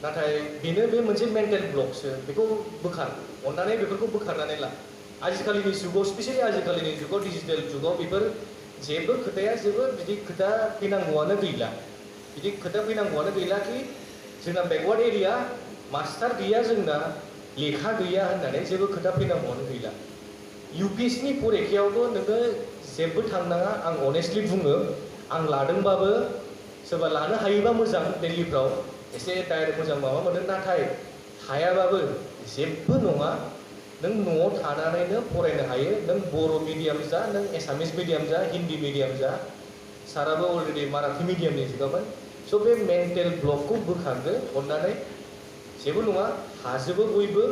नाथाय बेनो बे मोनसे मेन्टेल ब्लकसो बेखौ बोखार अन्नानै बेफोरखौ बोखारनानै ला आजिखालिनि जुगाव स्पेसियली आजिखालिनि जुगाव डिजिटेल जुगाव बेफोर जेबो खोथाया जेबो बिदि खोथा फैनांगौआनो गैला बिदि खोथा फैनांगौआनो गैला कि जोंना बेकवार्ड एरिया मास्टार गैया जोंना लेखा गैया होननानै जेबो खोथा फैनांगौआनो गैला यूपीएससी फरिखायावथ' नोङो जेबो थांनाङा आं अनेस्टलि बुङो आं लादोंबाबो सोरबा लानो हायोबा मोजां दिल्लीफ्राव एसे डाइरेक्ट मोजां माबा मोनो नाथाय हायाबाबो जेबो नङा नों न'आव थानानैनो फरायनो हायो नों बर' मिडियाम जा नों एसामिस मिडियाम जा हिन्दी मिडियाम जा साराबो अलरेडि माराठी मिडियामनि जुगामोन स' बे मेन्टेल ब्लकखौ बोखारदो अननानै जेबो नङा हाजोबो बयबो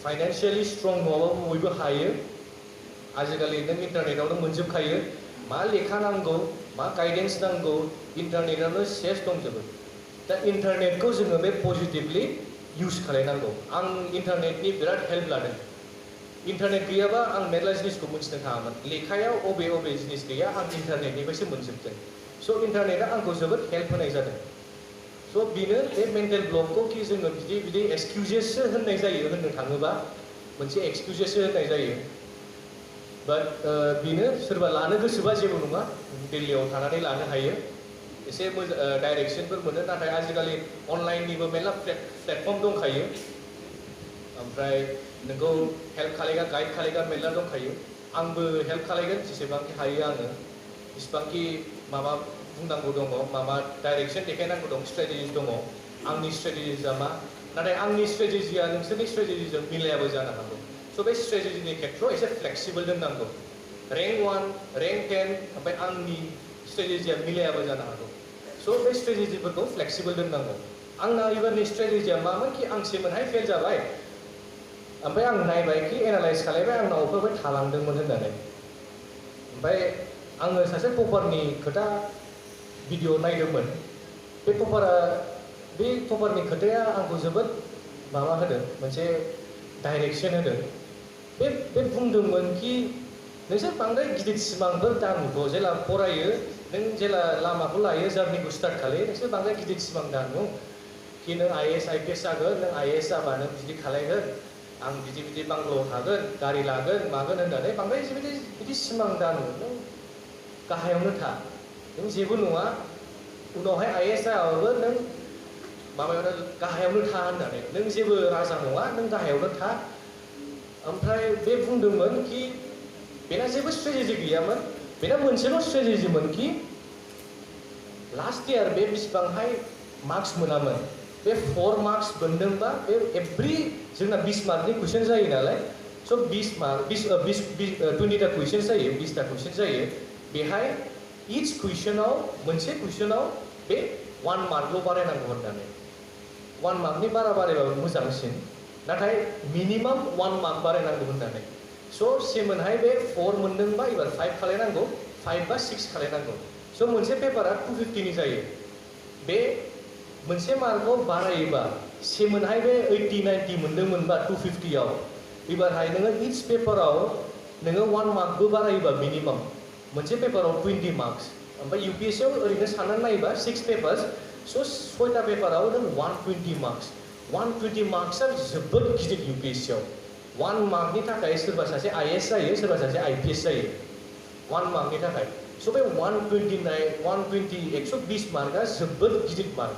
फाइनान्सियेलि स्ट्रं नङाबाबो बयबो हायो आजिखालि नों इन्टारनेटावनो मोनजोबखायो मा लेखा नांगौ मा गाइडेन्स नांगौ इन्टारनेटावनो सेस दंजोबो दा इन्टारनेटखौ जोङो बे पजिटिभलि इउज खालायनांगौ आं इन्टारनेटनि बिराद हेल्प लादों इन्टारनेट गैयाबा आं मेरला जिनिसखौ मिथिनो थाङामोन लेखायाव अबे अबे जिनिस गैया आं इन्टारनेटनिफ्रायसो मोनजोबदों स' इन्टारनेटआ आंखौ जोबोद हेल्प होनाय जादों स' बेनो बे मेन्टेल ब्लकखौ कि जोङो बिदि एक्सकिउजेससो होननाय जायो होननो थाङोबा मोनसे एक्सकिउजेससो होननाय जायो बाट बेनो सोरबा लानो गोसोबा जेबो नङा दिल्लीयाव थानानै लानो हायो एसे डाइरेक्सनफोर मोनो नाथाय आजिखालि अनलाइननिबो मेरला प्लेटफर्म दंखायो ओमफ्राय नोंखौ हेल्प खालायग्रा गाइड खालायग्रा मेरला दंखायो आंबो हेल्प खालायगोन जेसेबांखि हायो आङो जेसेबांखि माबा बुंनांगौ दङ माबा डाइरेक्सन देखायनांगौ दं स्ट्रेटेजिस दङ आंनि स्ट्रेटेजिसआ मा नाथाय आंनि स्ट्रेटेजिया नोंसोरनि स्ट्रेटेजिजों मिलायाबो जानो हागौ स' बे स्ट्रेटेजिनि खेथ्रआव एसे फ्लेक्सिबल दोननांगौ रेंक 1 रेंक 10 ओमफ्राय आंनि स्ट्रेटेजिया मिलायाबो जानो हागौ स' बे स्ट्रेटेजिफोरखौ फ्लेक्सिबल दोननांगौ आंना एबारनि स्ट्रेटेजिया मामोन कि आं सेमोनहाय फेल जाबाय ओमफ्राय आं नायबाय कि एनालाइज खालायबाय आंनाव अफोरबाय थालांदोंमोन होननानै ओमफ्राय आङो सासे टपारनि खोथा भिडिअ नायदोंमोन बे टपारनि खोथाया आंखौ जोबोद माबा होदों मोनसे डाइरेक्सन होदों बे बुंदोंमोन कि नोंसोर बांद्राय गिदिर सिमांफोर दानुथ' जेला फरायो नों जेला लामाखौ लायो जार्निखौ स्टार्ट खालायो नोंसोर बांद्राय गिदिर सिमां दानु कि नों आइएस आइपिएस जागोन नों आइएस जाबानो बिदि खालायगोन आं बिदि बांग्ल'आव थागोन गारि लागोन मागोन होननानै बांद्राय बिदि सिमां दानु नों गाहायावनो था नों जेबो नङा उनावहाय आइएस जायाबाबो नों माबायावनो गाहायावनो था होननानै नों जेबो राजा नङा नों गाहायावनो था ओमफ्राय बे बुंदोंमोन कि बेना जेबो स्ट्रेटेजि गैयामोन बेना मोनसेल' स्ट्रेटेजिमोन कि लास्ट इयार बे बेसिबांहाय मार्क्स मोनामोन बे 4 मार्क्स मोनदोंबा बे एभ्रि जोंना 20 मार्कनि कुइसन जायो नालाय स' 20 20टा कुइसन जायो 20टा कुइसन जायो बेहाय इच कुइसनाव मोनसे कुइसनाव बे 1 मार्कल' बारायनांगौ होननानै 1 मार्कनि बारा बारायबाबो मोजांसिन नाथाय मिनिमाम 1 मार्क बारायनांगौ होननानै स' सेमोनहाय बे 4 मोनदोंबा एबार 5 खालायनांगौ 5 बा 6 खालायनांगौ स' मोनसे पेपारा 250नि जायो बे मोनसे मार्कआव बारायोबा सेमोनहाय बे 80-90 मोनदोंमोनबा 250आव एबारहाय नोङो इच पेपाराव नोङो 1 मार्कबो बारायोबा मिनिमाम मोनसे पेपाराव 20 मार्क्स ओमफ्राय यूपीएससीआव ओरैनो साननानै नायोबा 6 पेपार्स स' 6टा पेपाराव नों 120 मार्क्स 120 मार्क्सआ जोबोद गिदिर यूपीएससीआव 1 मार्कनि थाखाय सोरबा सासे आईएएस जायो सोरबा सासे आईपीएस जायो 1 मार्कनि थाखाय स' बे 120 मार्कआ जोबोद गिदिर मार्क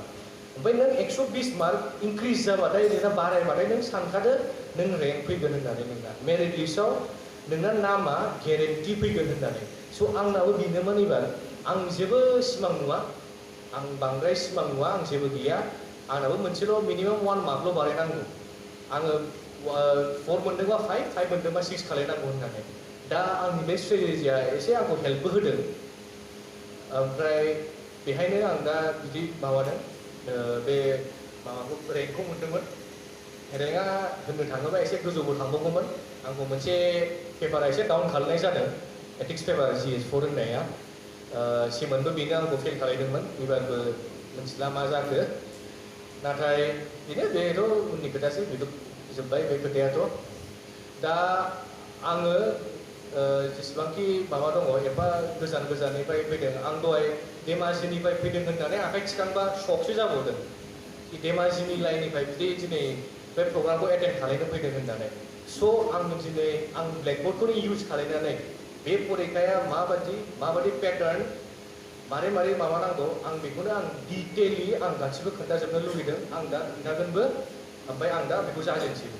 ओमफ्राय नों 120 मार्क इंक्रिज जाबाथाय नोंना बारायबाथाय नों सानखादो नों रेंक फैगोन होननानै नोंना मेरिट लिस्टआव नोंना नामा गेरेन्टि फैगोन होननानै स' आंनाबो बेनोमोन एबार आं जेबो सिमां नुवा आं बांद्राय सिमां नुवा आं जेबो गैया आंनाबो मोनसेल' मिनिमाम 1 मार्कल' बारायनांगौ आङो 4 मोनदोंबा 5 मोनदोंबा 6 खालायनांगौ होननानै दा आंनि बे स्ट्रेटेजिया एसे आंखौ हेल्पबो होदों ओमफ्राय बेहायनो आं दा बिदि माबादों बे माबाखौ रेंकखौ मोनदोंमोन रेंकआ होननो थाङोबा एसे गोजौबो थांबावगौमोन आंखौ मोनसे पेपारा एसे डाउन खालामनाय जादों एथिक्स पेपार GS4 होननाया सेमोनबो बेनो आंखौ फेल खालायदोंमोन एबारबो मिथिला मा जाखो नाथाय बेनो बेथ' उननि खोथासै बेथ' जोब्बाय बे खोथायाथ' दा आङो जेसेबांखि माबा दङ एफा गोजाननिफ्राय फैदों आं दहाय धेमाजिनिफ्राय फैदों होननानै आखाइ थिखांबा सकसो जाबावदों धेमाजिनि लाइननिफ्राय बिदि दिनै बे प्रग्रामखौ एटेन्ड खालामनो फैदों होननानै स' आं दिनै आं ब्लेकबर्डखौनो इउज खालामनानै बे परिखाया माबादि पेटार्न मारै माबानांगौ आं बेखौनो आं डिटेलि आं गासिबो खोन्थाजोबनो लुगैदों आं दा खोन्थागोनबो ओमफ्राय आं दा बेखौ जाजेनसै